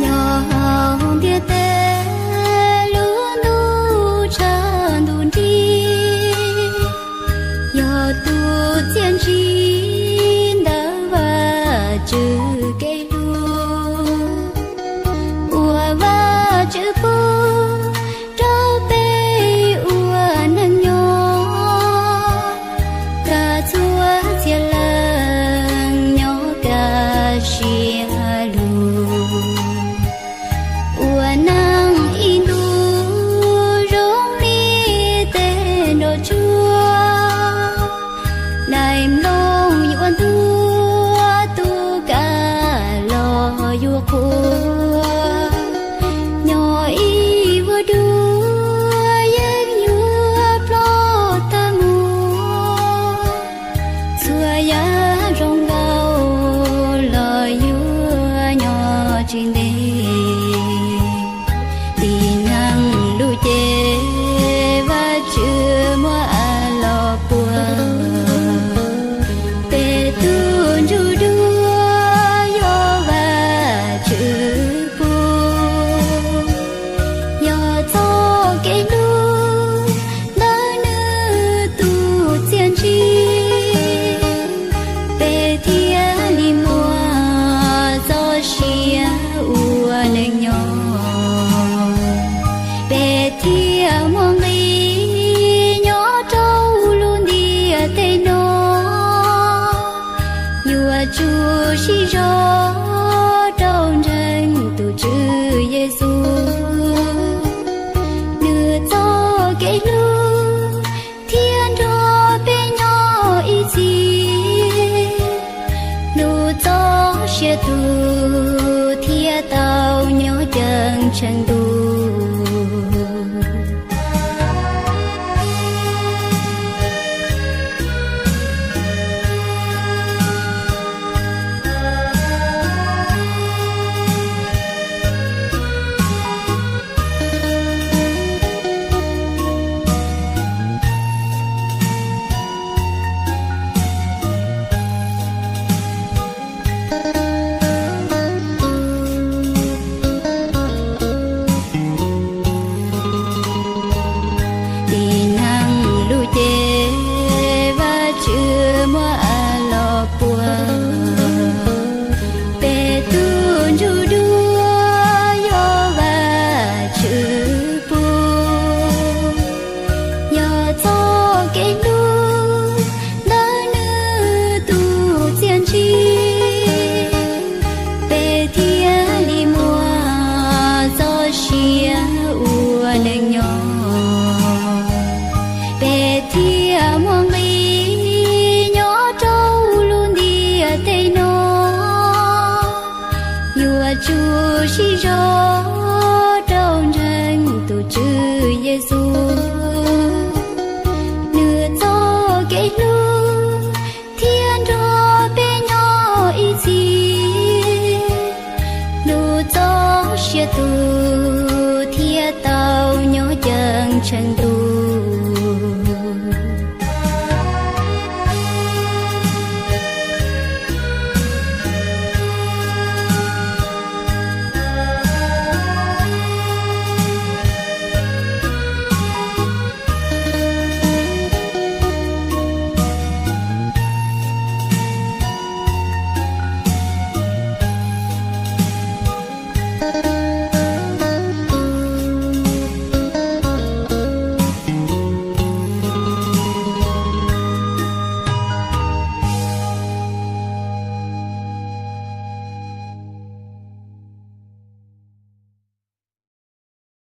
Nyob hauv ntiaj teb lub ntuj tshav ntuj nrig, yog tus txiaj ntsig ntawm Vajtswv kev hlub uas Vajtswv pub rau peb ua neej nyob, kaj txhua txhia leej nyob kaj siab lug, ua neej ib ntus zoo li tej nroj tsuag, daim nplooj yuav ntuag, tus kaj los yuav qhuav. Nyob ib vuag dua yeej yuav ploj tag mus, txhua yam zoo nkaus los yuav nyob tsis ntev. Tib neeg lub cev Vajtswv muab a los puag, peb tus ntsuj duav yog Vajtswv pub, yog txoj kev hlub ntawm nws tus txiaj ntsig, peb thiaj li muaj txoj sia ua neej nyob, peb thiaj muaj nqis nyob rau lub ntiaj teb no, yuav tsum sib zog rau ntseeg tus Tswv Yexus. Nws txoj kev hlub thiaj nrog peb nyob ib txhis, nws txoj sia tus thiaj tau nyob ceev tsheej ntuj. Tib neeg lub cev Vajtswv muab a los puag, peb tus ntsuj duav yog Vajtswv pub, yog txoj kev hlub ntawm nws tus txiaj ntsig, peb thiaj li muaj txoj sia ua neej nyob, peb thiaj muaj nqis nyob rau lub ntiaj teb no, yuav tsum sib zog rau ntseeg tus Tswv Yexus. Nws txoj kev hlub thiaj nrog peb nyob ib txhis, nws txoj sia tus thiaj tau nyob ceev tsheej ntuj.